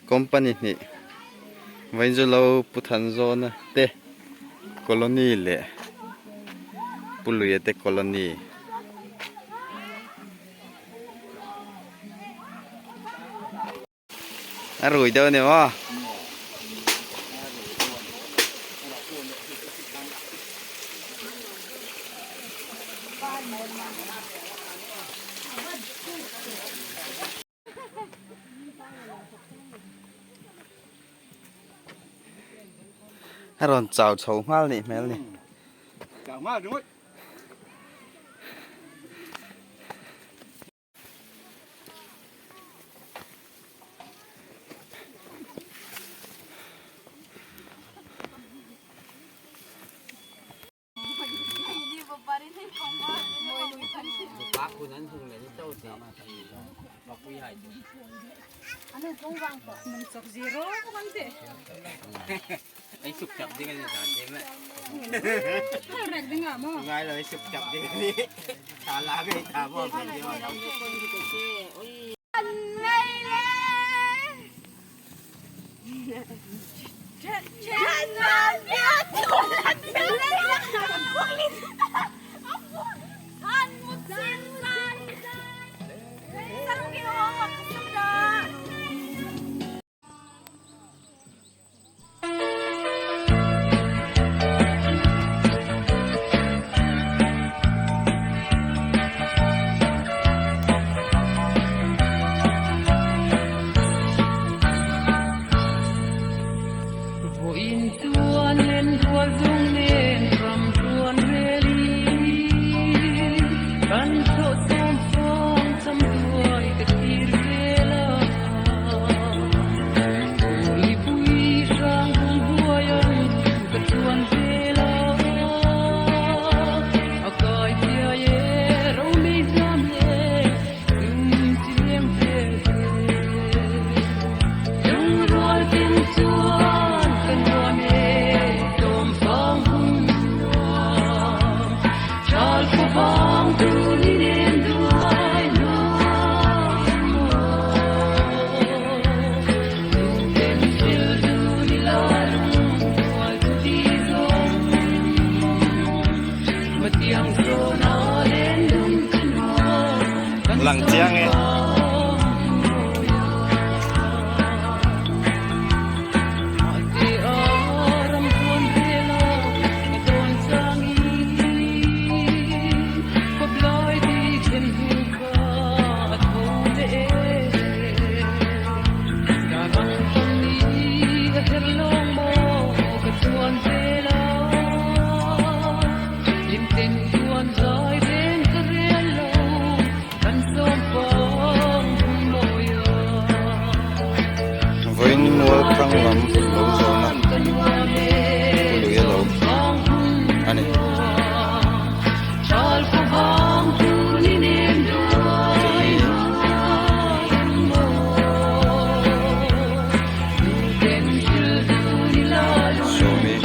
Company hnih Vainzulo Pu Thanzawna te colony leh Pu Luia te colony. A rui deuh a ni maw? A rawn chau chho nghal nih hmel ni. Chau nghal ringawt. Lang chiang e. Vawiin mual hrang lam lo zawna lui a lo a ni. Sawmi.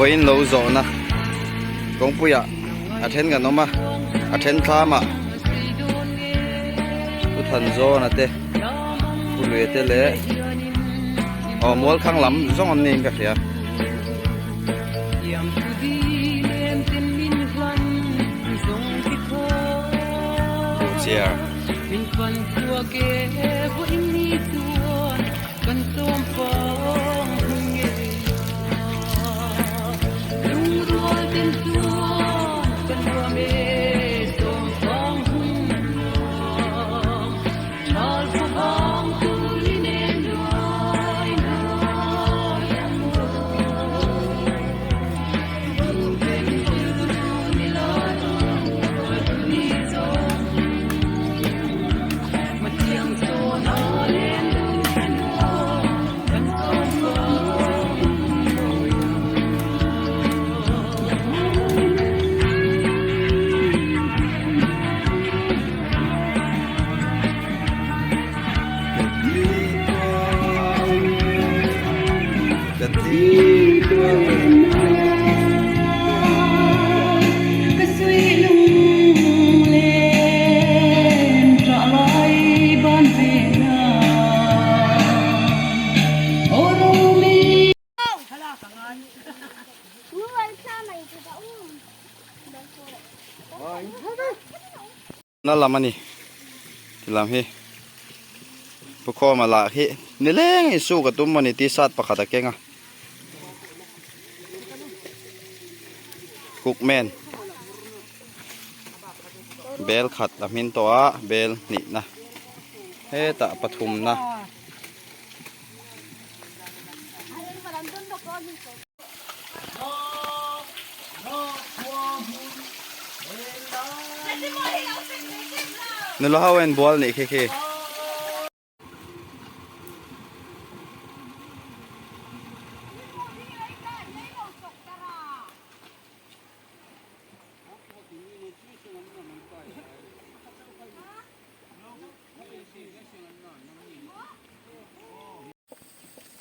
Vawiin lo zawhna kawngpuiah a then kan awm a, a then thlamah Pu Thanzawna te Pu Luia te leh aw Mualkhang lam zawng an niin ka hria. Buhchiar. Na lam a ni ti lam hi pu khawma lah hi nileng in suk a tum a ni t-shirt pakhat a keng a cookman bel khat a hmin tawh a bel hnihna hetah pathumna. Nula ho en bual nih khi khi.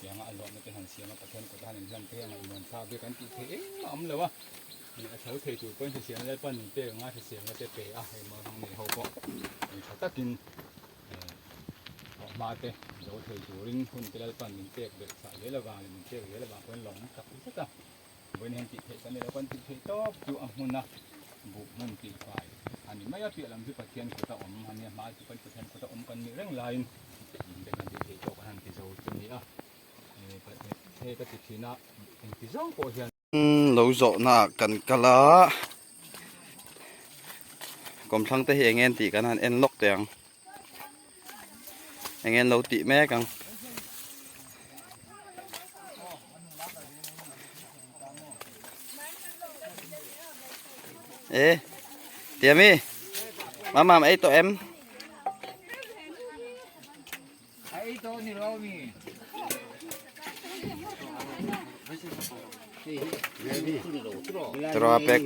Tianga a luahna te han siam a Pathian kut a han inhlan phei a ngaihnuam thlak bik an tih theih engmah a awm lo a, a tho thei tur pawhin hrisel Lalpa nun pek anga hriselna te pe a hei mual hmang nei ho pawh tha takin eh. Hma te zo thei turin hun te Lalpan min pek belh chah zel avang leh min pek zel avang pawhin lawm tak zet a. Vawiin hian tih theih kan ni lo, kan tih theih tawp chu a hmuna buh hmun tih fai a ni mai a, piah lam chu Pathian kut a awm a nia, hma chu kan Pathian kut a awm kan nih reng laiin te kan tih theih tawk a han ti zo chu ni a, hei ka ti thin a, engti zawng pawh hian. Lo zawhna ah kan kal a, kawmthlang te hi eng en tih kan han en lawk teh ang, eng en lo tih mek ang. Ê, tiam i Mama ei tawh em? Ei tawh ni lo mi. Tro pek.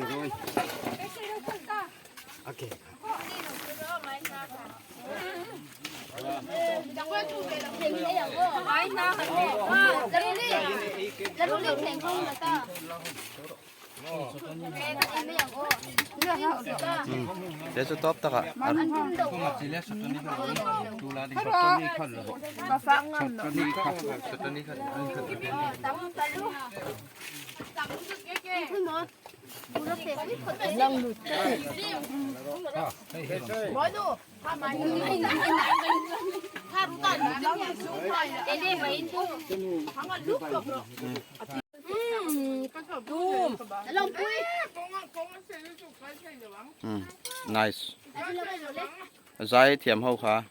Thế cho top tak à? Nice. Zai thiam ho kha.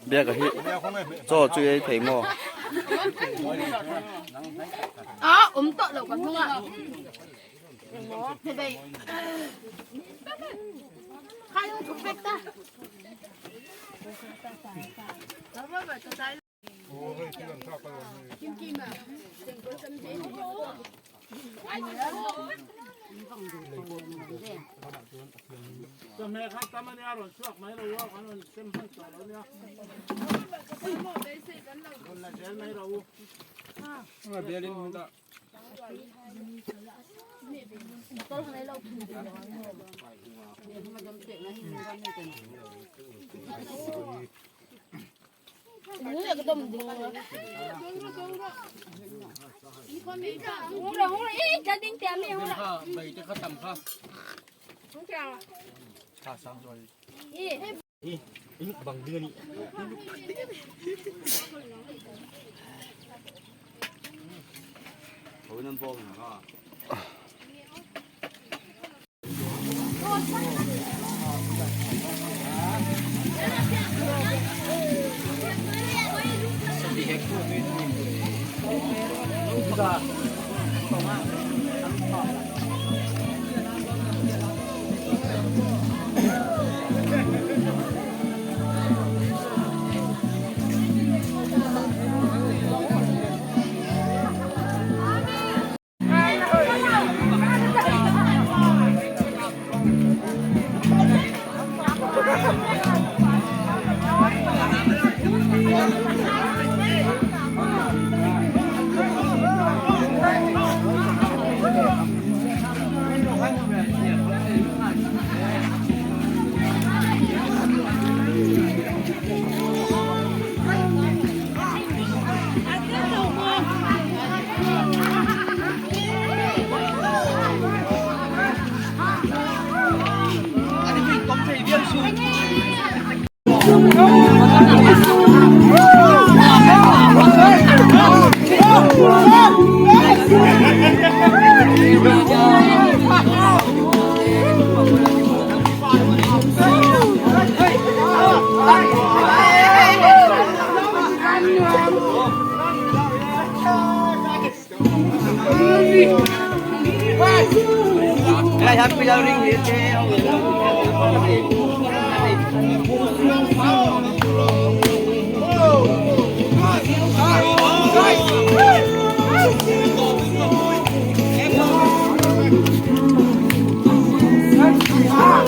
Biak a hi chaw chu ei thei maw? A awm tawh lo ka hnung ah.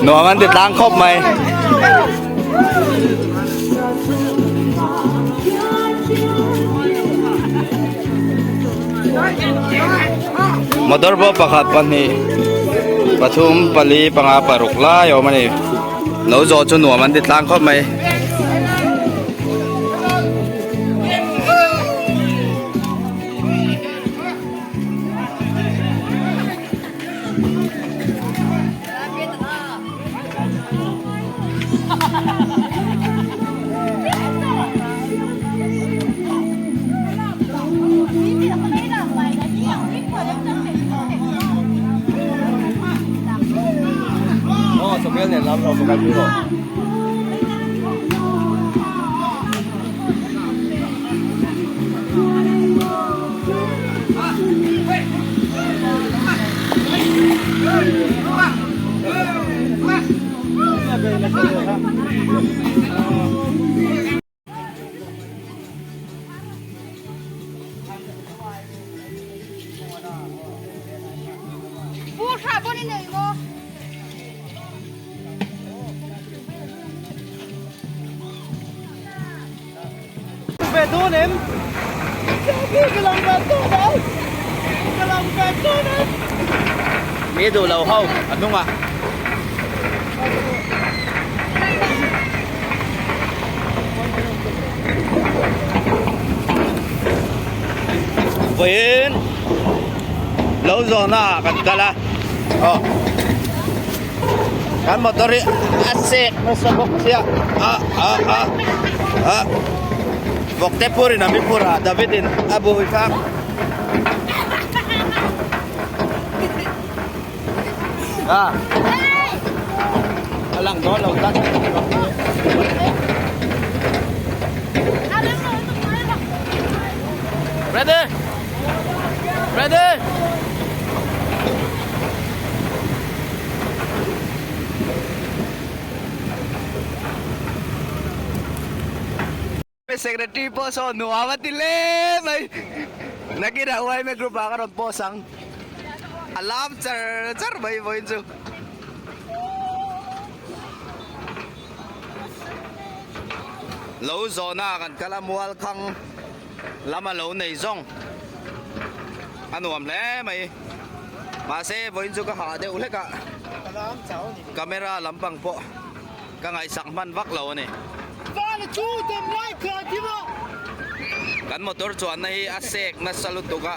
Nuam an ti tlang khawp mai. Motor pawh pakhat pahnih. Pathum pali panga paruk lai a awm a ni. Lo zawh chu nuam an ti tlang khawp mai. Mi duh lo ho a hnung a. Vawiin lo zawhna ah kan kal a aw kan motor hi a sek nasa bawk sia a a a a vawkte phurin a mi phur a David in a bui kha. A a lang dawn lo tlat. Ready? Ready? Secretary pawh saw nuam a ti hle mai nakinah yma group ah ka rawn post ang a lam char char mai vawiin chu. Lo zawhna ah kan kal a mual khang lama lo nei zawng a nuam hle mai mahse vawiin chu ka hah deuh hlek a camera lampang pawh. Ka ngaihsak hman vak lo a ni. Kan motor chuanna hi a sek nasa lutuk a.